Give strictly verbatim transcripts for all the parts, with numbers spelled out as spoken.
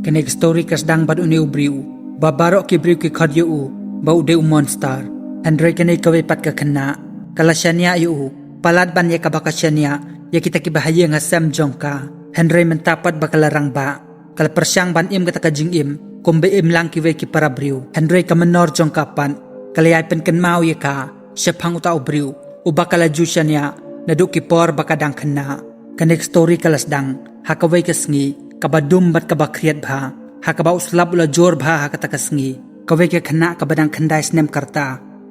Kane ka story ka sdang bad une u briew ba baroh ki briew ki khot ïa u ba u dei u monster. Hynrei kane kawei pat ka khynnah ka la shaniah ïa u, palat ban ïa kaba ka shaniah ïa kita kiba ha ïing ha sem jong ka. Hynrei mynta pat ba ka la rangbah, ka la pyrshang ban im kata ka jingim kumba im lang kiwei ki para briew. Hynrei ka menor jong ka pat ka la ïai pynkynmaw ïa ka shaphang uta u briew uba ka la ju shaniah naduh ki por ba ka dang khynnah. Kane ka story ka la sdang ha kawei ka sngi kaba dum bad kaba khriat bha, ha kaba u slap u la jur bha ha kata ka sngi. Kawei ka khynnah kaba dang khyndai snem ka rta,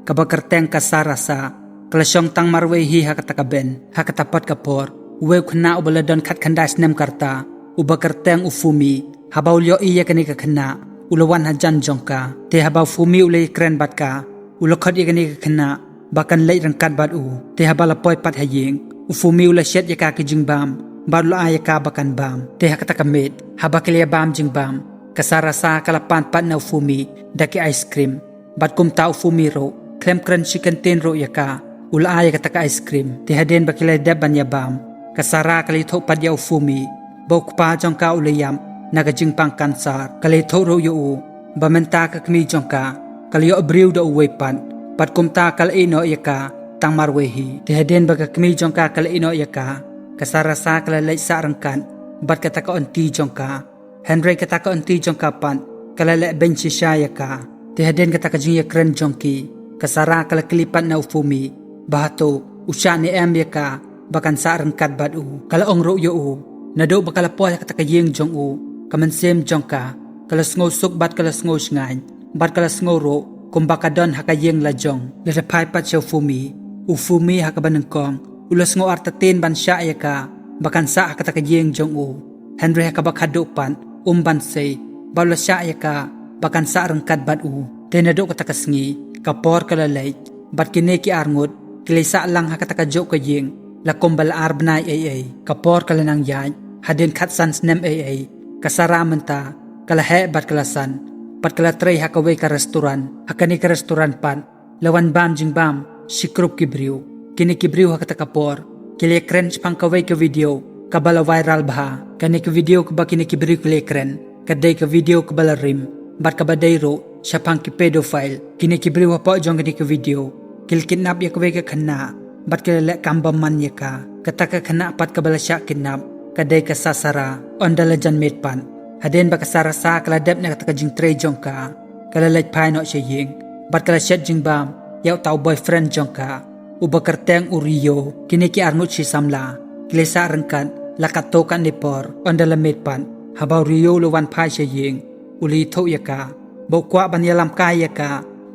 kaba kyrteng ka Sarasa, ka la shong tang marwei hi ha kata ka bench. Ha kata pat ka por, uwei u khynnah uba la don khatkhyndai snem ka rta, uba kyrteng u Fumi, haba u la ïohi ïa kane ka khynnah, u la wan hajan jong ka. Te haba u Fumi u la ïakren bad ka, u la khot ïa kane ka khynnah ba kan leit ryngkat bad u. Te haba la poi pat ha ïing, u Fumi u la shet ïa ka ki jingbam bad u la ai ïa ka ba kan bam. Te ha kata ka miet, haba ki la ïa bam jingbam, ka Sarasa ka la pan pat na u Fumi da ki ice cream. Bad kumta u Fumi ruh, khlem kren shi kyntien ruh ïa ka, u la ai ïa kata ka ice cream. Te hadien ba ki la dep ban ïa bam, ka Sara ka la ïathuh pat ïa u Fumi ba u kpa jong ka u la ïap na ka jingpang kansar. Ka la ïathuh ruh ïa u ba mynta ka kmie jong ka ka la ïoh briew da uwei pat, bad kumta ka la ïehnoh ïa ka tang marwei hi. Te hadien ba ka kmie jong ka ka la ïehnoh ïa ka, ka Sarasa ka la leit sah ryngkat bad kata ka aunty jong ka. Hynrei kata ka aunty jong ka pat ka la leh beiñ shisha ïa ka. Te hadien kata ka jingïakren jong ki, ka Sara ka la kylli pat na u Fumi ba hato u shah ne em ïa ka ba kan sah ryngkat bad u. Ka la ong ruh ïa u, naduh ba ka la poi ha kata ka ïing jong u, ka mynsiem jong ka ka la sngewsuk bad ka la sngewshngaiñ, bad ka la sngew ruh kumba ka don ha ka ïing la jong. Lada phai pat sha u Fumi, u Fumi ha kaba nyngkong u la sngew artatien ban shah ïa ka ba kan sah ha kata ka ïing jong u. Hynrei ha kaba khatduh pat, um ban sei ba u la shah ïa ka ba kan sah ryngkat bad u. Te naduh kata ka sngi, ka por ka la leit, bad kine ki arngut ki la sah lang ha kata ka juh ka ïing la kumba la ar bnai ei ei. Ka por ka la nang ïaid, hadien khatsan snem ei ei, ka Sara mynta ka la heh bad ka la san, bad ka la trei ha kawei ka restaurant. Ha kane ka restaurant pat la wan bam jingbam shi krup ki briew. Kine ki briew ha kata ka por ki la ïakren shaphang kawei ka video kaba la viral bha. Kane ka video kaba kine ki briew ki la ïakren ka dei ka video kaba la rim, bad kaba dei ruh shaphang ki pedophile. Kine ki briew hapoh jong kane ka video ki la kidnap ïa kawei ka khynnah bad ki la leh kam bymman ïa ka. Kata ka khynnah pat kaba la shah kidnap ka dei ka Sasara. Ynda la jan miet pat, hadien ba ka Sarasa ka la dep na kata ka jingtrei jong ka, ka la leit phai noh sha ïing bad ka la shet jingbam ïa uta u boyfriend jong ka, uba kyrteng u Rio. Kine ki arngut shi samla ki la sah ryngkat la katto katne por. Ynda la miet pat, haba u Rio u la wan phai sha ïing, u la ïathuh ïa ka ba u kwah ban ïalam kai ïa ka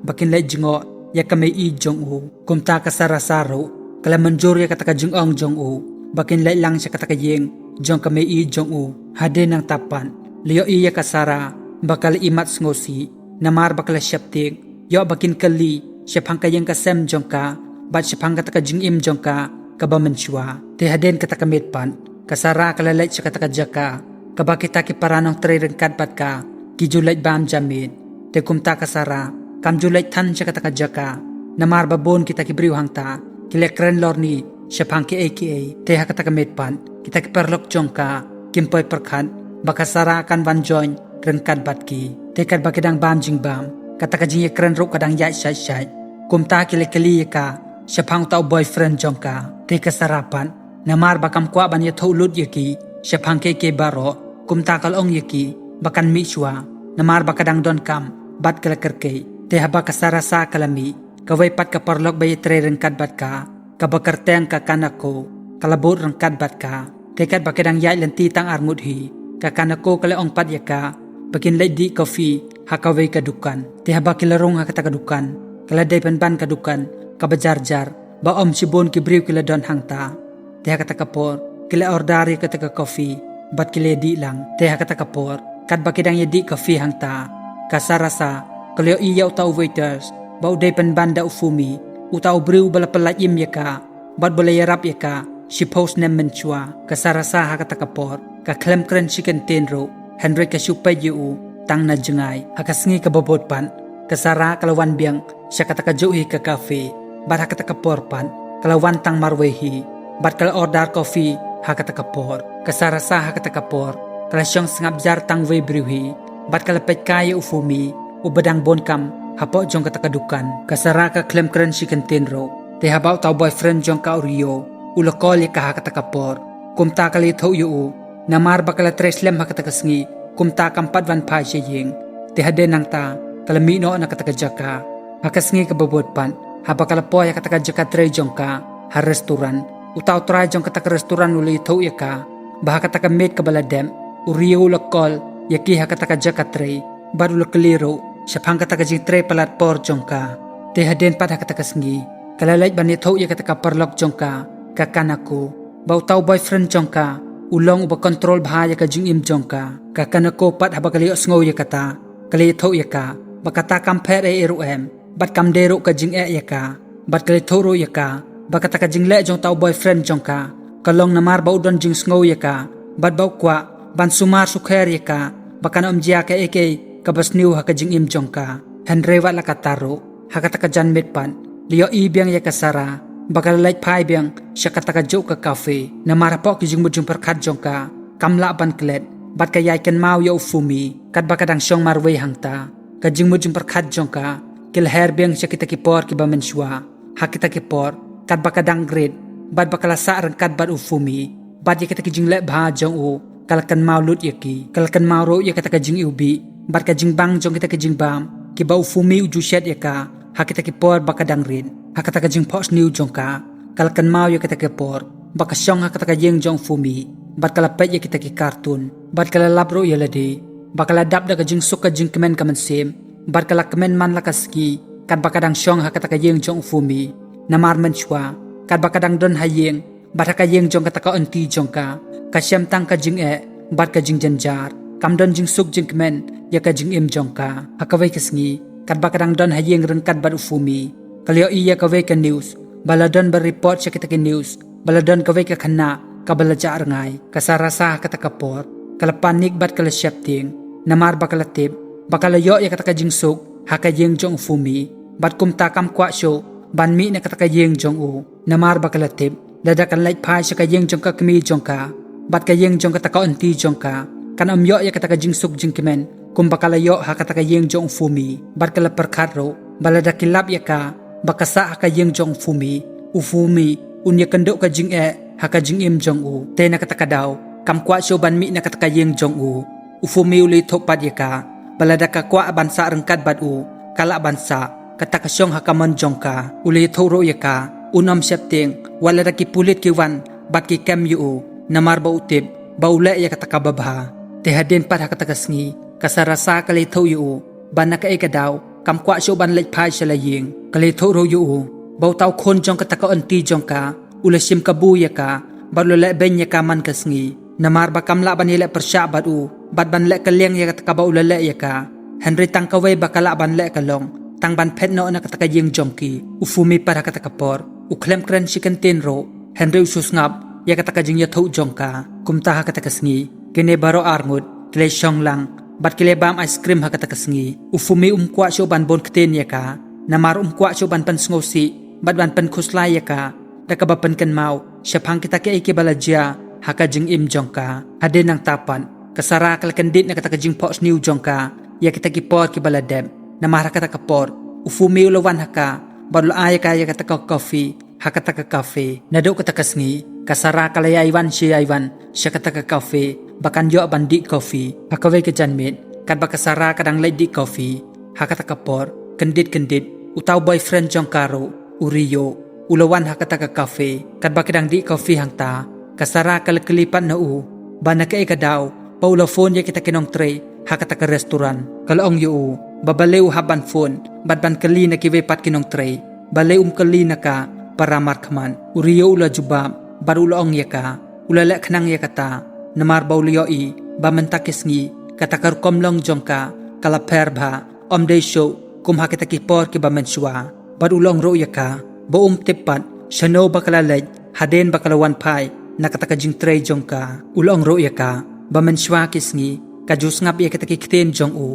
ba kin leit jngoh ïa ka mei-ïeit jong u. Kumta ka Sarasa ruh ka la mynjur ïa kata ka jingong jong u ba kin leit lang sha kata ka ïing jong ka mei-ïeit jong u. Hadien nangta pat, la ïohi ïa ka Sara ba ka la imat sngewsih, namar ba ka la sheptieng ïoh ba kin kylli shaphang ka ïing ka sem jong ka bad shaphang kata ka jingim jong ka kaba mynshuwa. Te hadien kata ka miet pat, ka Sara ka la leit sha kata ka jaka kaba kita ki para nongtrei ryngkat bad ka ki ju leit bam ja miet. Te kumta ka Sara kam ju leit than sha kata ka jaka, namar ba bun kita ki briew hangta ki la kren lorni shaphang kiei kiei. Te ha kata ka miet pat, kita ki paralok jong ka kim poi pyrkhat ba ka Sara kan wan join ryngkat bad ki. Te katba ki dang bam jingbam, kata ka jingïakren ruh ka dang ïaid shait shait. Kumta ki la kylli ïa ka shaphang uta u boyfriend jong ka. Te ka Sara pat, namar ba kam kwah ban ïathuh lut ïa ki shaphang kiei kiei baroh, kumta ka la ong ïa ki ba kan mih shuwa, namar ba ka dang don kam bad ka la kyrkieh. Te haba ka Sarasa ka la mih, kawei pat ka paralok ba ïatrei ryngkat bad ka, kaba kyrteng ka Kanako, ka la bud ryngkat bad ka. Te katba ki dang ïaid lynti tang arngut hi, ka Kanako ka la ong pat ïa ka ba kin leit dih coffee ha kawei ka dukan. Te haba ki la rung ha kata ka dukan, ka la dei pynban ka dukan kaba jar jar ba ym shibun ki briew ki la don hangta. Te ha kata ka por ki la order ïa kata ka coffee bad ki la dih lang. Te ha kata ka por, katba ki dang ïa dih coffee hangta, ka Sarasa ka la ïohi ïa uta u waiters ba u dei pynban da u Fumi, uta u briew ba la pyllait im ïa ka bad ba la ïarap ïa ka shiphew snem mynshuwa. Ka Sarasa ha kata ka por ka khlem kren shi kyntien ruh, hynrei ka shu peit ïa u tang na jngai. Ha ka sngi kaba bud pat, ka Sara ka la wan biang sha kata ka juh hi ka cafe, bad ha kata ka por pat ka la wan tang marwei hi bad ka la order coffee ha kata ka por. Ka Sarasa ha kata ka por ka la shong sngap jar tang wei briew hi, bad ka la peit kai ïa u Fumi, u ba dang bun kam hapoh jong kata ka dukan. Ka Sara ka khlem kren shi kyntien ruh. Te haba uta u boyfriend jong ka u Rio u la call ïa ka ha kata ka por, kumta ka la ïathuh ïa u, namar ba ka la trei slem ha kata ka sngi, kumta kam pat wan phai sha ïing. Te hadien nangta ka la mih noh na kata ka jaka. Ha ka sngi kaba bud pat, haba ka la poi ha kata ka jaka trei jong ka ha restaurant, uta u trai jong kata ka restaurant u la ïathuh ïa ka ba ha kata ka miet kaba la dep, u Rio u la call ïa ki ha kata ka jaka trei, bad u la kylli ruh shaphang kata ka jingtrei palat por jong ka. Te hadien pat ha kata ka sngi, ka la leit ban ïathuh ïa kata ka paralok jong ka, ka Kanako, ba uta u boyfriend jong ka u long u ba control bha ïa ka jingim jong ka. Ka Kanako pat haba ka la ïohsngew ïa kata, ka la ïathuh ïa ka ba kata kam pher ei ei ruh em, bad kam dei ruh ka jingeh ïa ka. Bad ka la ïathuh ruh ïa ka ba kata ka jingleh jong uta u boyfriend jong ka, ka long namar ba u don jingsngew ïa ka, bad ba u kwah ban sumar sukher ïa ka ba kan ym jia kaei kaei kaba sniew ha ka jingim jong ka. Hynrei wat la katta ruh, ha kata ka janmiet pat la ïohi biang ïa ka Sara ba ka la leit phai biang sha kata kajuh ka cafe, namar hapoh ki jingmut jingpyrkhat jong ka, kam lah ban klet, bad ka ïai kynmaw ïa u Fumi katba ka dang shong marwei hangta. Ka jingmut jingpyrkhat jong ka ki la her biang sha kita ki por kiba mynshuwa. Ha kita ki por, katba ka dang rit, bad ba ka la sah ryngkat bad u Fumi, bad ïa kita ki jingleh bha jong u, ka la kynmaw lut ïa ki. Ka la kynmaw ruh ïa kata ka jingiwbih bad ka jingbang jong kita ki jingbam kiba u Fumi u ju shet ïa ka ha kita ki por ba ka dang rit. Ha kata ka jingphohsniew jong ka, ka la kynmaw ïa kata ki por ba ka shong ha kata ka ïing jong u Fumi, bad ka la peit ïa kita ki cartoon, bad ka la lap ruh ïa lade ba ka la dap da ka jingsuk ka jingkmen ka mynsiem, bad ka la kmen man la ka sngi katba ka dang shong ha kata ka ïing jong u Fumi. Namar mynshuwa, katba ka dang don ha ïing bad ha ka ïing jong kata ka aunty jong ka, ka shem tang ka jingeh bad ka jingjynjar, kam don jingsuk jingkmen ïa ka jingim jong ka. Ha kawei ka sngi, katba ka dang don ha ïing ryngkat bad u Fumi, ka la ïohi ïa kawei ka news ba la don ban report sha kita ki news ba la don kawei ka khynnah kaba la jah rngai. Ka Sara sa ha kata ka por ka la panic bad ka la sheptieng, namar ba ka la tip ba ka la ïoh ïa kata ka jingsuk ha ka ïing jong u Fumi, bad kumta kam kwah shuh ban mih na kata ka ïing jong u, namar ba ka la tip lada kan leit phai sha ka ïing jong ka kmie jong ka bad ka ïing jong kata ka aunty jong ka, kan ym ïoh ïa kata ka jingsuk jingkmen kumba ka la ïoh ha kata ka ïing jong u Fumi. Bad ka la pyrkhat ruh ba lada ki lap ïa ka ba ka sah ha ka ïing jong u Fumi, u Fumi un ïakynduh ka jingeh ha ka jingim jong u. Te na kata ka daw, kam kwah shuh ban mih na kata ka ïing jong u. U Fumi u la ïathuh pat ïa ka ba lada ka kwah ban sah ryngkat bad u, ka lah ban sah, kata ka shong ha ka mon jong ka. U la ïathuh ruh ïa ka un ym sheptieng wat lada ki pulit ki wan bad ki kem ïa u, namar ba u tip ba u leh ïa kata kaba bha. Te hadien pat ha kata ka sngi, ka Sara sa ka la ïathuh ïa u ba na kaei ka daw kam kwah shuh ban leit phai sha la ïing. Ka la ïathuh ruh ïa u ba uta u khun jong kata ka aunty jong ka u la shim kabu ïa ka bad u la leh beiñ ïa ka man ka sngi, namar ba kam lah ban ïaleh pyrshah bad u bad ban leh kylliang ïa kata kaba u la leh ïa ka. Hynrei tang kawei ba ka lah ban leh ka long tang ban phet noh na kata ka ïing jong ki. U Fumi pat ha kata ka por u khlem kren shi kyntien ruh, hynrei u shu sngap ïa kata ka jingïathuh jong ka. Kumta ha kata ka sngi, kine baroh arngut ki la shong lang bad ki la bam ice cream ha kata ka sngi. U Fumi um kwah shuh ban bun ktien ïa ka, namar um kwah shuh ban pynsngewsih bad ban pynkhuslai ïa ka da kaba pynkynmaw shaphang kita kiei kiba la jia ha ka jingim jong ka. Hadien nangta pat, ka Sara ka la kyndit na kata ka jingphohsniew jong ka ïa kita ki por kiba la dep, namar ha kata ka por u Fumi u la wan ha ka bad u la ai ïa ka ïa kata ka coffee ha kata ka cafe. Naduh kata ka sngi, ka Sara ka la ïai wan shi ïai wan sha kata ka cafe ba kan ïoh ban dih coffee. Ha kawei ka janmiet, katba ka Sara ka dang leit dih coffee, ha kata ka por, kyndit kyndit, uta u boyfriend jong ka ruh, u Rio, u la wan ha kata ka cafe. Katba ki dang dih coffee hangta, ka Sara ka la kylli pat na u ba na kaei ka daw ba u la phone ïa kita ki nongtrei ha kata ka restaurant. Ka la ong ïa u ba balei u hap ban phone bad ban kylli na kiwei pat ki nongtrei, balei um kylli na ka para markhmat. U Rio u la jubab bad u la ong ïa ka u la leh khnang ïa kata, namar ba u la ïohi ba mynta ki sngi kata ka rukom long jong ka ka la pher bha, ym dei shuh kum ha kita ki por kiba mynshuwa. Bad u la ong ruh ïa ka ba um tip pat shano ba ka la leit hadien ba ka la wan phai na kata ka jingtrei jong ka. U la ong ruh ïa ka ba mynshuwa ki sngi ka ju sngap ïa kita ki ktien jong u,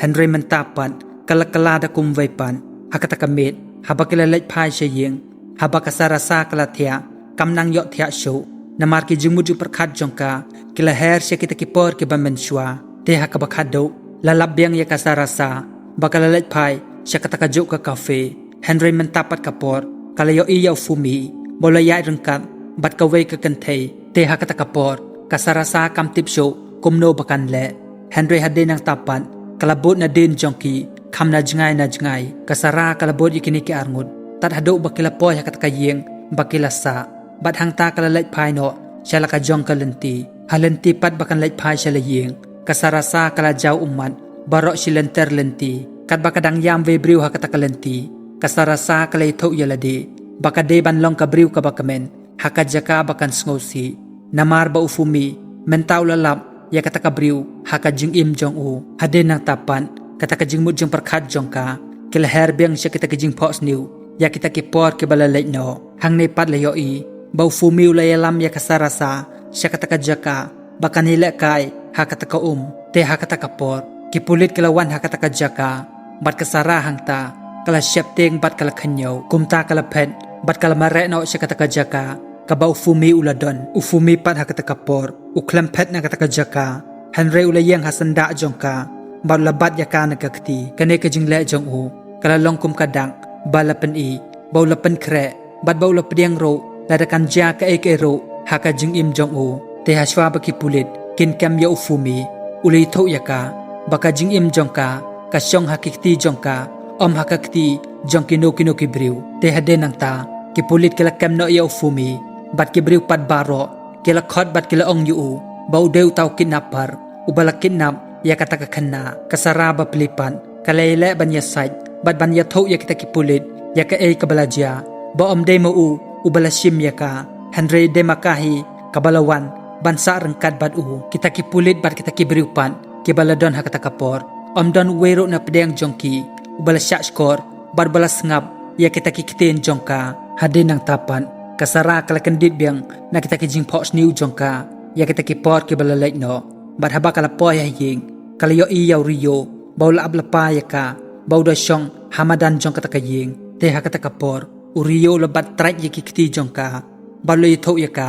hynrei mynta pat ka la kylla da kumwei pat. Ha kata ka miet, haba ki la leit phai sha ïing, haba ka Sara sa ka la thiah, kam nang ïohthiah shuh, Namar ki jingmut jingpyrkhat jong ka ki la her sha kita ki por kiba mynshuwa. Te ha kaba khatduh la lap biang ïa ka Sarasa ba ka la leit phai sha kata kajuh ka kafe. Hynrei mynta pat ka por ka la ïohi ïa u Fumi ba u la ïaid ryngkat bad kawei ka kynthei. Te ha kata ka por ka Sarasa kam tip shuh kumno ba kan leh. Hynrei hadien nangta pat ka la bud nadien jong ki, kham na jngai na jngai. Ka Sara ka la bud ïa kine ki arngut tad haduh ba ki la poi ha kata ka ïing ba ki la sah. Bad hangta ka la leit phai noh sha la ka jong ka lynti. Ha lynti pat ba kan leit phai sha la ïing, ka Sarasa ka la jaw ummat baroh shi lynter lynti. Katba ka dang ïam wei briew ha kata ka lynti, ka Sarasa ka la ïathuh ïa lade ba ka dei ban long ka briew kaba kmen ha ka jaka ba kan sngewsih. Namar ba u Fumi mynta u la lap ïa kata ka briew ha ka jingim jong u. Hadien nangta pat kata ka jingmut jingpyrkhat jong ka ki la her biang sha kita ki jingphohsniew ïa kita ki por kiba la leit noh. Hangne pat la ïohi ba u Fumi u la ïalam ïa ka Sarasa sha kata ka jaka ba kan ïalehkai ha kata ka um. Te ha kata ka por ki pulit ki la wan ha kata ka jaka bad ka Sara hangta ka la sheptieng bad ka la khynñiew. Kumta ka la phet bad ka la mareh noh sha kata ka jaka kaba u Fumi u la don. U Fumi pat ha kata ka por u khlem phet na kata ka jaka, hynrei u la ïeng ha syndah jong ka bad u la bat ïa ka na ka kti. Kane ka jingleh jong u ka la long kum ka dak ba la pyni ba u la pynkhreh bad ba u la pdiang ruh lada kan jia kaei kaei ruh ha ka jingim jong u. Te ha shuwa ba ki pulit kin kem ïa u Fumi, u la ïathuh ïa ka ba ka jingim jong ka ka shong ha ki kti jong ka, ym ha ka kti jong kino kino ki briew. Te hadien nangta ki pulit ki la kem noh ïa u Fumi bad ki briew pat baroh ki la khot bad ki la ong ïa u ba u dei uta u kidnapper uba la kidnap ïa kata ka khynnah. Ka Sara bapli pat ka la ïaleh ban ïasaid bad ban ïathuh ïa kita ki pulit ïa kaei kaba la jia, ba ym dei ma u uba la shim ïa ka, hynrei dei ma ka hi kaba la wan ban sah ryngkat bad u. Kita ki pulit bad kita ki briew pat kiba la don ha kata ka por, ym don uwei ruh na pdeng jong ki uba la shah shkor bad ba la sngap ïa kita ki ktien jong ka. Hadien nangta pat ka Sara ka la kyndit biang na kita ki jingphohsniew jong ka ïa kita ki por kiba la leit noh. Bad haba ka la poi ha ïing ka la ïohi ïa u Rio ba u la ap lypa ïa ka ba u da shong ha madan jong kata ka ïing. Te ha kata ka por u Rio u la bat trait ïa ki kti jong ka bad u la ïathuh ïa ka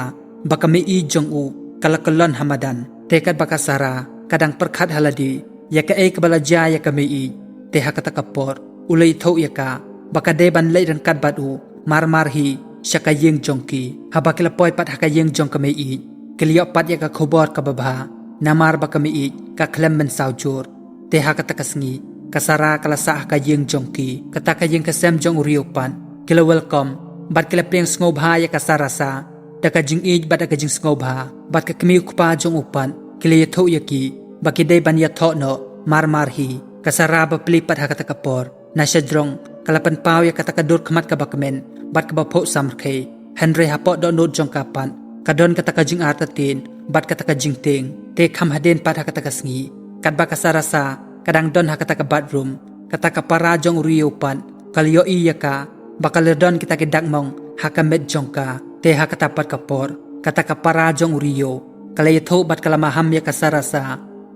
ba ka mei-ïeit jong u ka la kyllon ha madan. Te katba ka Sara ka dang pyrkhat ha lade ïa kaei kaba la jia ïa ka mei-ïeit, te ha kata ka por u la ïathuh ïa ka ba ka dei ban leit ryngkat bad u mar mar hi sha ka ïing jong ki. Haba ki la poi pat ha ka ïing jong ka mei-ïeit ki la ïoh pat ïa ka khubor kaba bha, namar ba ka mei-ïeit ka khlem mynsaw jur. Te ha kata ka sngi ka Sara ka la sah ha ka ïing jong ki. Kata ka ïing ka sem jong u Rio pat ki la welcome bad ki la pdiang sngewbha ïa ka Sarasa da ka jingïeit bad da ka jingsngewbha. Bad ka kmie u kpa jong u pat ki la ïathuh ïa ki ba ki dei ban ïathoh noh mar mar hi. Ka Sara bapli pat ha kata ka por na shajrong ka la pynpaw ïa kata ka dur khmat kaba kmen bad kaba phuh samrkhie. Hynrei hapoh dohnud jong ka pat ka don kata ka jingartatien bad kata ka jingtieng. Te kham hadien pat ha kata ka sngi katba ka Sarasa ka dang don ha kata ka bathroom, kata ka para jong u Rio pat ka la ïohi ïa ka ba ka la don kita ki dakmong ha ka met jong ka. Te ha kata pat ka por kata ka para jong u Rio ka la ïathuh bad ka la maham ïa ka Sarasa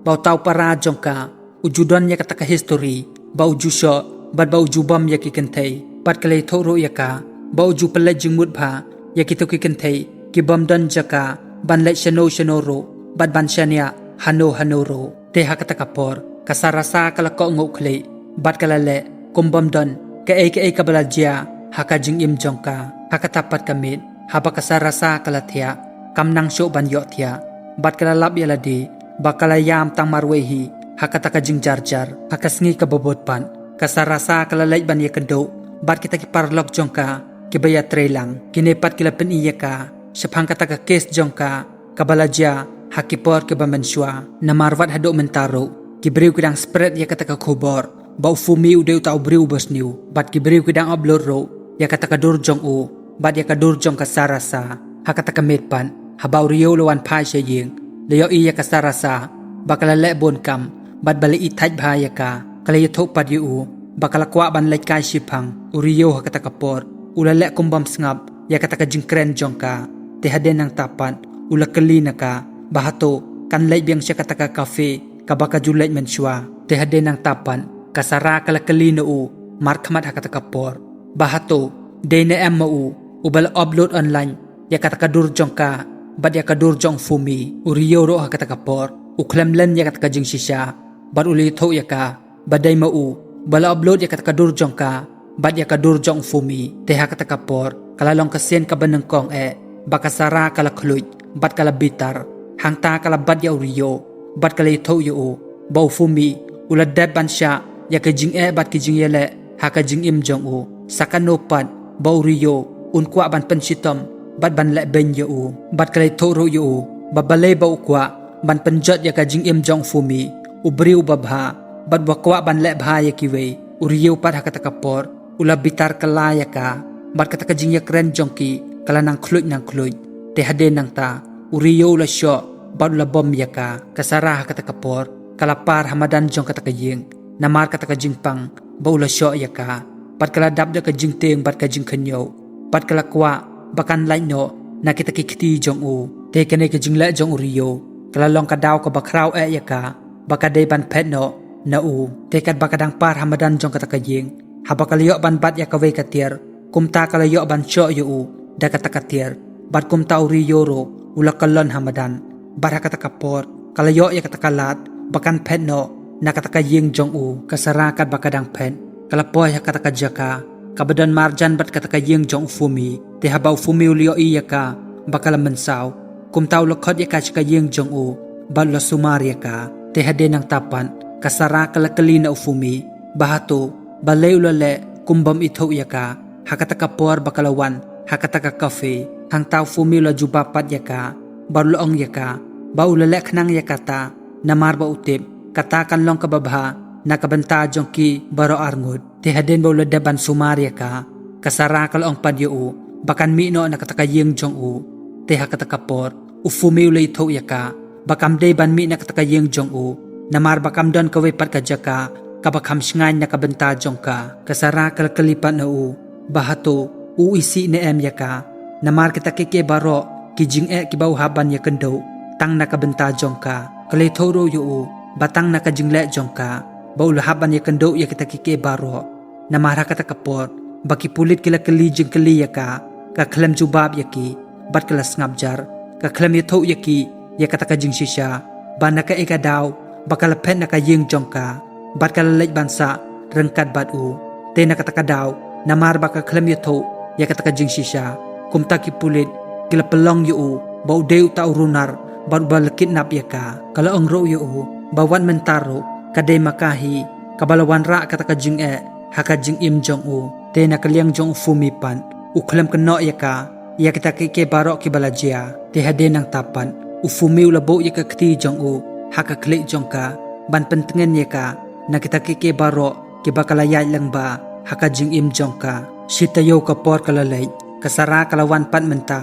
ba uta u para jong ka u ju don ïa kata ka history ba u ju shoh bad ba u ju bom ïa ki kynthei. Bad ka la ïathuh ruh ïa ka ba u ju pynleit jingmut bha ïa kito ki kynthei ki bym don jaka ban leit shano shano ruh bad ban shaniah hano hano ruh. Te ha kata ka por ka Sarasa ka la kohnguh khlieh bad ka la leh kum bym don kaei kaei kaba la jia ha ka jingim jong ka. Ha kata pat ka miet haba ka Sarasa ka la thiah, kam nang shuh ban ïohthiah bad ka la lap ïa lade ba ka la ïam tang marwei hi ha kata ka jingjarjar. Ha ka sngi kaba bud pat ka Sarasa ka la leit ban ïakynduh bad kita ki paralok jong ka kiba ïatreilang. Kine pat ki la pyni ïa ka shaphang kata ka kes jong ka kaba la jia ha ki por kiba mynshuwa. Namar wat haduh mynta ruh ki briew ki dang spread ïa kata ka khubor ba u Fumi u dei uta u briew uba sniew, bad ki briew ki dang upload ruh ïa kata ka dur jong u bad ïa ka dur jong ka Sarasa. Ha kata ka miet pat haba u Rio u la wan phai sha ïing, la ïohi ïa ka Sarasa ba ka la leh bun kam bad ba la ïeit thait bha ïa ka. Ka la ïathuh pat ïa u ba ka la kwah ban leit kai shiphang. U Rio ha kata ka por u la leh kum bym sngap ïa kata ka jingkren jong ka. Te hadien nangta pat u la kylli na ka ba hato kan leit biang sha kata ka kafe kaba ka ju leit mynshuwa. Te hadien nangta pat ka Sara ka la kylli na u markhmat ha kata ka por ba hato dei ne em ma u uba la upload online ïa kata ka dur jong ka bad ïa ka dur jong u Fumi. U Rio ruh ha kata ka por u khlem len ïa kata ka jingshisha bad u la ïathuh ïa ka ba dei ma u ba la upload ïa kata ka dur jong ka bad ïa ka dur jong u Fumi. Te ha kata ka por ka la long ka sien kaba nyngkong eh ba ka Sara ka la khluit bad ka la bitar. Hangta ka la bat ïa u Rio bad ka la ïathuh ïa u ba u Fumi u la dep ban shah ïa ka jingeh bad ka jingïaleh ha ka jingim jong u. Sa kano pat ba u Rio un kwah ban pynshitom bad ban leh beiñ ïa u. Bad ka la ïathuh ruh ïa u ba balei ba u kwah ban pynjot ïa ka jingim jong u Fumi, u briew uba bha bad ba kwah ban leh bha ïa kiwei. U Rio pat ha kata ka por u la bitar kylla ïa ka bad kata ka jingïakren jong ki ka la nang khluit nang khluit. Te hadien nangta u Rio u la shoh bad u la bom ïa ka. Ka Sara ha kata ka por ka la par ha madan jong kata ka ïing namar kata ka jingpang ba u la shoh ïa ka. Bad ka la dap da ka jingtieng bad ka jingkhynñiuh bad ka la kwah ba kan lait noh na kita ki kti jong u. Te kane ka jingleh jong u Rio ka la long ka daw kaba khraw eh ïa ka ba ka dei ban phet noh na u. Te katba ka dang par ha madan jong kata ka ïing, haba ka la ïoh ban bat ïa kawei ka tiar, kumta ka la ïoh ban shoh ïa u da kata ka tiar. Bad kumta u Rio ruh u la kyllon ha madan. Bad ha kata ka por ka la ïoh ïa kata ka lad ba kan phet noh na kata ka ïing jong u. Ka Sara katba ka dang phet ka la poi ha kata ka jaka kaba don marjan bad kata ka ïing jong u Fumi. Te haba u Fumi u la ïohi ïa ka ba ka la mynsaw, kumta u la khot ïa ka sha ka ïing jong u bad u la sumar ïa ka. Te hadien nangta pat ka Sara ka la kylli na u Fumi ba hato balei u la leh kum bym ithuh ïa ka ha kata ka por ba ka la wan ha kata ka cafe. Hangta u Fumi u la jubab pat ïa ka bad u la ong ïa ka ba u la leh khnang ïa kata namar ba u tip kata kan long kaba bha na ka bynta jong ki baroh arngut. Te hadien ba u la dep ban sumar ïa ka, ka Sara ka la ong pat ïa u ba kan mih noh na kata ka ïing jong u. Te ha kata ka por u Fumi u la ïathuh ïa ka ba kam dei ban mih na kata ka ïing jong u namar ba kam don kawei pat ka jaka kaba kham shngaiñ na ka bynta jong ka. Ka Sara ka la kylli pat na u ba hato u isih ne em ïa ka namar kita kiei kiei baroh ki jingeh kiba u hap ban ïakynduh tang na ka bynta jong ka. Ka la ïathuh ruh ïa u ba tang na ka jingleh jong ka ba u la hap ban ïakynduh ïa kita kiei kiei baroh. Namar ha kata ka por ba ki pulit ki la kylli jingkylli ïa ka, ka khlem jubab ïa ki bad ka la sngap jar. Ka khlem ïathuh ïa ki ïa kata ka jingshisha ba na kaei ka daw ba ka la phet na ka ïing jong ka bad ka la leit ban sah ryngkat bad u. Te na kata ka daw namar ba ka khlem ïathuh ïa kata ka jingshisha, kumta ki pulit ki la pynlong ïa u ba u dei uta u runar bad uba la kidnap ïa ka. Ka la ong ruh ïa u ba wat mynta ruh ka dei ma ka hi kaba la wanrah kata ka jingeh ha ka jingim jong u. Te na ka liang jong u Fumi pat u khlem kynnoh ïa ka ïa kita kiei kiei baroh kiba la jia. Te hadien nangta pat u Fumi u la buh ïa ka kti jong u ha ka khlieh jong ka ban pyntngen ïa ka na kita kiei kiei baroh kiba ka la ïaid lyngba ha ka jingim jong ka. Shi taïew ka por ka la leit, ka Sara ka la wan pat mynta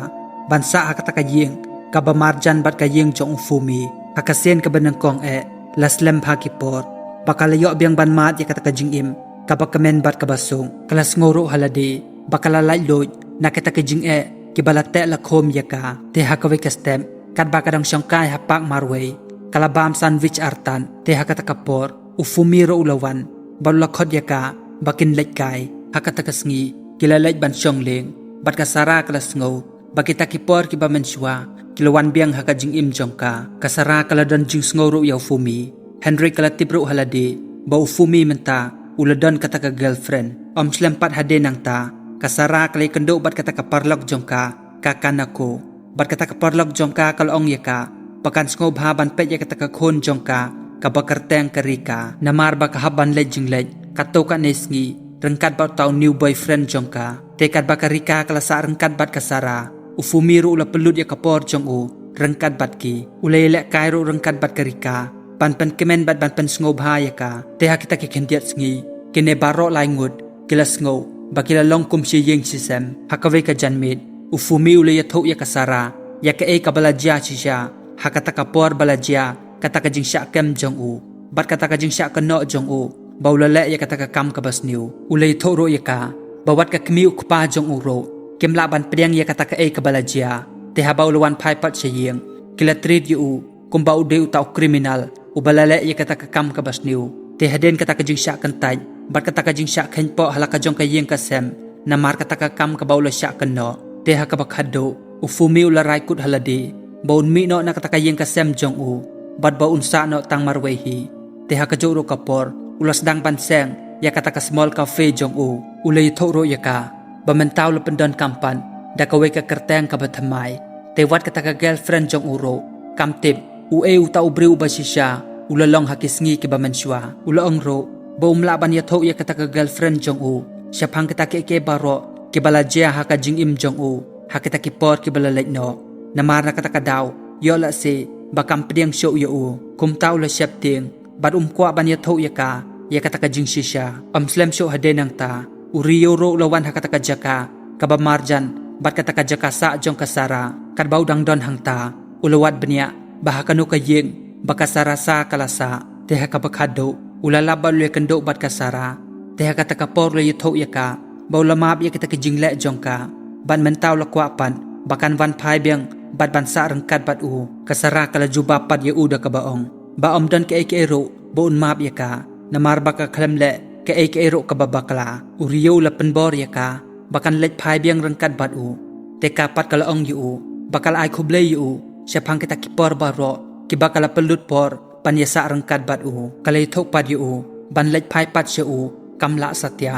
ban sah ha kata ka ïing kaba marjan bad ka ïing jong u Fumi. Ha ka sien kaba nyngkong eh la slem bha ki por ba ka la ïoh biang ban mad ïa kata ka jingim kaba kmen bad kaba suk. Ka la sngew ruh ha lade ba ka la laitluid na kita ki jingeh kiba la teh la khum ïa ka. Te ha kawei ka step katba ka dang shongkai ha park marwei, ka la bam sandwich artat. Te ha kata ka por u Fumi ruh u la wan bad u la khot ïa ka ba kin leit kai. Ha kata ka sngi ki la leit ban shong lieng bad ka Sara ka la sngew ba kita ki por kiba mynshuwa ki la wan biang ha ka jingim jong ka. Ka Sara ka la don jingsngew ruh ïa u Fumi, hynrei ka la tip ruh ha lade ba u Fumi mynta u la don kata ka girlfriend. Ym slem pat hadien nangta, ka Sara ka la ïakynduh bad kata ka paralok jong ka, ka Kanako. Bad kata ka paralok jong ka ka la ong ïa ka ba kan sngewbha ban peit ïa kata ka khun jong ka kaba kyrteng ka Rika, namar ba ka hap ban leit jingleit katto katne sngi ryngkat bad uta u new boyfriend jong ka. Te katba ka Rika ka la sah ryngkat bad ka Sara, u Fumi ruh u la pynlut ïa ka por jong u ryngkat bad ki. U la ïalehkai ruh ryngkat bad ka Rika ban pynkmen bad ban pynsngewbha ïa ka. Te ha kita ki khyndiat sngi kine baroh lai ngut ki la sngew ba ki la long kum shi ïing shi sem. Ha kawei ka janmiet u Fumi u la ïathuh ïa ka Sara ïa kaei kaba la jia shisha ha kata ka por ba la jia kata ka jingshah kem jong u bad kata ka jingshah kynnoh jong u ba u la leh ïa kata ka kam kaba sniew. U la ïathuh ruh ïa ka ba wat ka kmie u kpa jong u ruh kim lah ban pdiang ïa kata kaei kaba la jia. Te haba u la wan phai pat sha ïing, ki la treat ïa u kumba u dei uta u criminal uba la leh ïa kata ka kam kaba sniew. Te hadien kata ka jingshah kyntait bad kata ka jingshah kheiñpoh ha la ka jong ka ïing ka sem namar kata ka kam kaba u la shah kynnoh, te ha kaba khatduh u Fumi u la rai kut ha lade ba un mih noh na kata ka ïing ka sem jong u, bad ba un sah noh tang marwei hi. Te ha kajuh ruh ka por, u la sdang ban seng ïa kata ka small cafe jong u. U la ïathuh ruh ïa ka ba mynta u la pyndonkam pat da kawei ka kyrteng kaba thymmai. Te wat kata ka girlfriend jong u ruh kam tip uei uta u briew uba shisha u la long ha ki sngi kiba mynshuwa. U la ong ruh ba um lah ban ïathuh ïa kata ka girlfriend jong u shaphang kita kiei kiei baroh kiba la jia ha ka jingim jong u ha kita ki por kiba la leit noh. Namar na kata ka daw, ïoh lehse ba kam pdiang shuh ïa u. Kumta u la sheptieng bad um kwah ban ïathuh ïa ka ïa kata ka jingshisha. Ym slem shuh hadien nangta, u Rio ruh u la wan ha kata ka jaka kaba marjan bad kata ka jaka sah jong ka Sara. Katba u dang don hangta, u la wad bniah ba ha kano ka ïing ba ka Sara sah ka la sah. Te ha kaba khatduh, u la lap bad u la ïakynduh bad ka Sara. Te ha kata ka por u la ïathuh ïa ka ba u la map ïa kita ki jingleh jong ka, bad mynta u la kwah pat ba kan wan phai biang bad ban sah ryngkat bad u. Ka Sara ka la jubab pat ïa u da kaba ong ba ym don kaei kaei ruh ba un map ïa ka, namar ba ka khlem leh kaei kaei ruh kaba bakla. U Rio u la pynbor ïa ka ba kan leit phai biang ryngkat bad u. Te ka pat ka la ong ïa u ba ka la ai khublei ïa u shaphang kita ki por baroh kiba ka la pynlut por ban ïasah ryngkat bad u. Ka la ïathuh pat ïa u ban leit phai pat sha u, kam lah satia,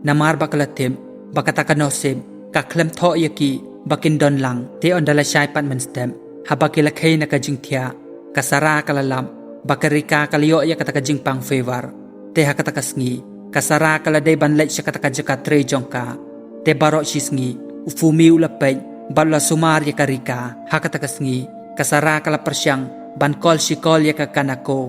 namar ba ka la tip ba kata ka nusip ka khlem thoh ïa ki ba kin don lang. Te ynda la shai pat mynstep, haba ki la khie na ka jingthiah, ka Sara ka la lap ba ka Rika ka la ïoh ïa kata ka jingpang fever. Te ha kata ka sngi, ka Sara ka la dei ban leit sha kata ka jaka trei jong ka. Te baroh shi sngi, u Fumi u la peit bad u la sumar ïa ka Rika. Ha kata ka sngi, ka Sara ka la pyrshang ban call shi call ïa ka Kanako,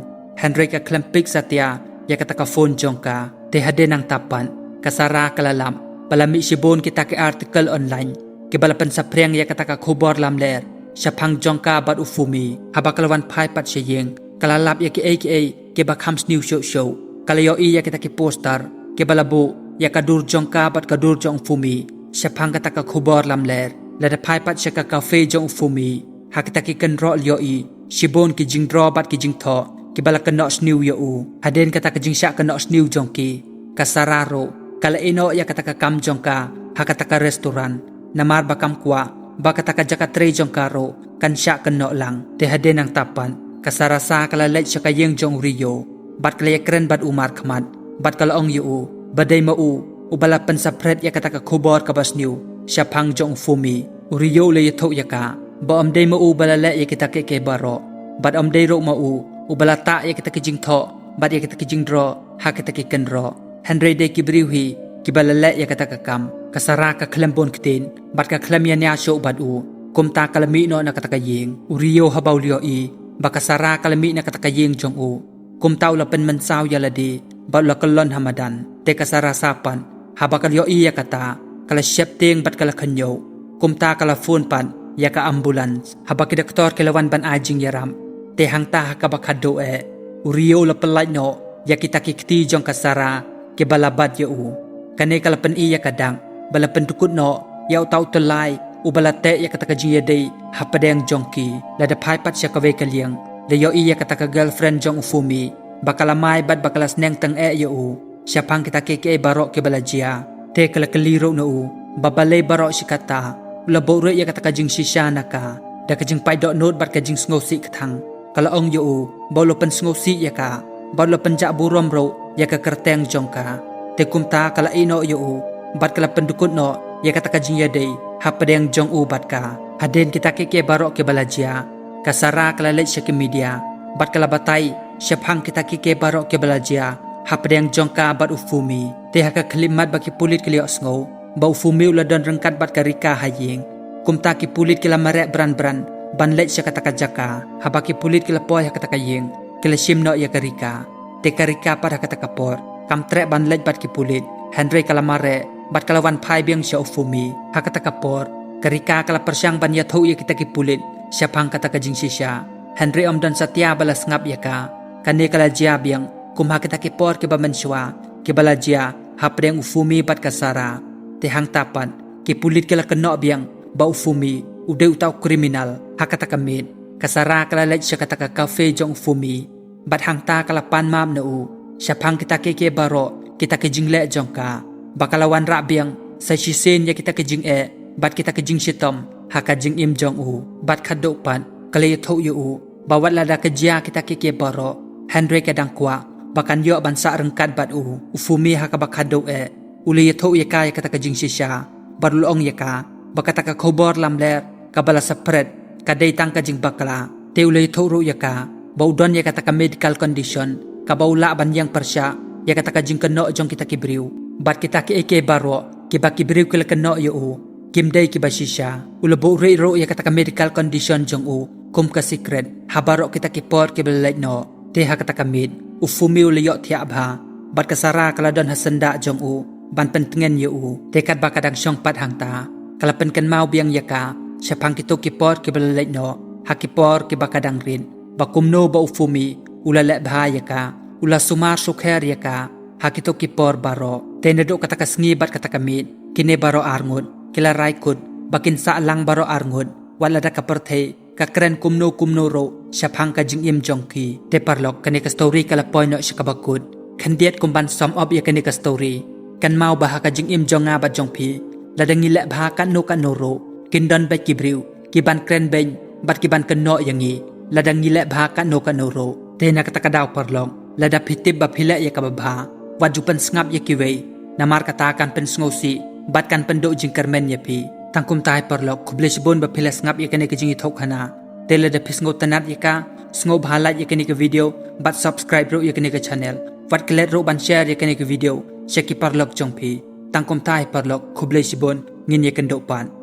hynrei ka khlem pick satia ïa kata ka phone jong ka. Te hadien nangta pat, ka Sara ka la lap ba la mih shibun kita ki article online kiba la pynsaphriang ïa kata ka khubor lamler shaphang jong ka bad u Fumi. Haba ka la wan phai pat sha ïing, ka la lap ïa kiei kiei kiba kham sniew shuh shuh. Ka la ïohi ïa kita ki poster kiba la buh ïa ka dur jong ka bad ka dur jong u Fumi shaphang kata ka khubor lamler. Lada phai pat sha ka cafe jong u Fumi, ha kita ki kynroh la ïohi shibun ki jingdro bad ki jingthoh kiba la kynnoh sniew ïa u. Hadien kata ka jingshah kynnoh sniew jong ki, ka Sara ruh ka la ïehnoh ïa kata ka kam jong ka ha kata ka restaurant, namar ba kam kwah ba kata ka jaka trei jong ka ruh kan shah kynnoh lang. Te hadien nangta pat, ka Sara sa ka la leit sha ka ïing jong u Rio bad ka la ïakren bad u markhmat, bad ka la ong ïa u ba dei ma u uba la pynsaphriang ïa kata ka khubor kaba sniew shaphang jong u Fumi. U Rio u la ïathuh ïa ka ba ym dei ma u uba la leh ïa kita kiei kiei baroh, bad ym dei ruh ma u uba la tah ïa kita ki jingthoh bad ïa kita ki jingdro ha kita ki kynroh, hynrei dei ki briew hi kiba la leh ïa kata ka kam. Ka Sara ka khlem bun ktien bad ka khlem ïania shuh bad u. Kumta ka la mih noh na kata ka ïing. U Rio haba u la ïohi ba ka Sara ka la mih na kata ka ïing jong u, kumta u la pynmynsaw ïa lade bad u la kyllon ha madan. Te ka Sara sa pat, haba ka la ïohi ïa kata, ka la sheptieng bad ka la khynñiuh. Kumta ka la phone pat ïa ka ambulance. Haba ki doktor ki la wan ban ai jingïarap, te hangta ha kaba khatduh eh, u Rio u la pyllait noh ïa kita ki kti jong ka Sara kiba la bat ïa u. Kane ka la pyni ïa ka dak ba la pyndkut noh ïa uta u tyllai uba la teh ïa kata ka jingïadei hapdeng jong ki. Lada phai pat sha kawei ka liang, la ïohi ïa kata ka girlfriend jong u Fumi ba ka la mai bad ba ka la sneng tyngeh ïa u shaphang kita kiei kiei baroh kiba la jia. Te ka la kylli ruh na u ba balei baroh shi katta u la buhrieh ïa kata ka jingshisha na ka da ka jingpait dohnud bad ka jingsngewsih kthang. Ka la ong ïa u ba u la pynsngewsih ïa ka bad u la pynjah burom ruh ïa ka kyrteng jong ka. Te kumta ka la ïehnoh ïa u bad ka la pyndkut noh ïa kata ka jingïadei hapdeng jong u bad ka. Hadien kita kiei kiei baroh kiba la jia, ka Sara ka la leit sha ki media bad ka la batai shaphang kita kiei kiei baroh kiba la jia hapdeng jong ka bad u Fumi. Te ha ka khyllipmat ba ki pulit ki la ïohsngew ba u Fumi u la don ryngkat bad ka Rika ha ïing, kumta ki pulit ki la mareh bran bran ban leit sha kata ka jaka. Haba ki pulit ki la poi ha kata ka ïing, ki la shim noh ïa ka Rika. Te ka Rika pat ha kata ka por kam treh ban leit bad ki pulit, hynrei ka la mareh bad ka la wan phai biang sha u Fumi. Ha kata ka por, ka Rika ka la pyrshang ban ïathuh ïa kita ki pulit shaphang kata ka jingshisha, hynrei ym don satia ba la sngap ïa ka. Kane ka la jia biang kum ha kita ki por kiba mynshuwa kiba la jia hapdeng u Fumi bad ka Sara. Te hangta pat, ki pulit ki la kynnoh biang ba u Fumi u dei uta u kriminal. Ha kata ka miet, ka Sara ka la leit sha kata ka kafe jong u Fumi bad hangta ka la pan map na u shaphang kita kiei kiei baroh, kita ki jingleh jong ka, ba ka la wanrah biang sa shisien ïa kita ki jingeh bad kita ki jingshitom ha ka jingim jong u. Bad khatduh pat, Ka la ïathuh ïa u ba wat lada ka jia kita kiei kiei baroh, hynrei ka dang kwah ba kan ïoh ban sah ryngkat bad u, u Fumi ha kaba khadduh eh, u la ïathuh ïa ka ïa kata ka jingshisha bad u la ong ïa ka ba kata ka khubor lamler kaba la saphriang ka dei tang ka jingbakla. Te u la ïathuh ruh ïa ka ba u don ïa kata ka medical condition kaba u lah ban ïeng pyrshah ïa kata ka jingkynnoh jong kita ki briew. Bad kita kiei kiei baroh kiba ki briew ki la kynnoh ïa u kim dei kiba shisha. U la buhrieh ruh ïa kata ka medical condition jong u kum ka secret ha baroh kita ki por kiba la leit noh. Te ha kata ka miet u Fumi u la ïohthiah bha bad ka Sara ka la don ha syndah jong u ban pyntngen ïa u. Te katba ka dang shong pat hangta, ka la pynkynmaw biang ïa ka shaphang kito ki por kiba la leit noh ha ki por kiba ka dang rit, ba kumno ba u Fumi u la leh bha ïa ka, u la sumar sukher ïa ka ha kito ki por baroh. Te naduh kata ka sngi bad kata ka miet kine baroh arngut ki la rai kut ba kin sah lang baroh arngut, wat lada ka pyrthei ka kren kumno kumno ruh shaphang ka jingim jong ki. Te paralok, kane ka story ka la poi noh sha kaba kut. Khyndiat kum ban sum up ïa kane ka story, kynmaw ba ha ka jingim jong nga bad jong phi, lada ngi leh bha katno katno ruh, kin don beit ki briew ki ban kren beiñ bad ki ban kynnoh ïa ngi lada ngi leh bha katno katno ruh. Te na kata ka daw paralok, lada phi tip ba phi leh ïa kaba bha, wat ju pynsngap ïa kiwei, namar kata kan pynsngewsih bad kan pynduh jingkyrmen ïa phi. Tang kumta hi paralok, khublei shibun ba phi la sngap ïa kane ka jingïathuhkhana. Te lada phi sngewtynnad ïa ka, sngewbha like ïa kane ka video bad subscribe ruh ïa kane ka channel. Wat klet ruh ban share ïa kane ka video sha ki paralok jong phi. Tang kumta hi paralok, khublei shibun, ngin ïakynduh pat.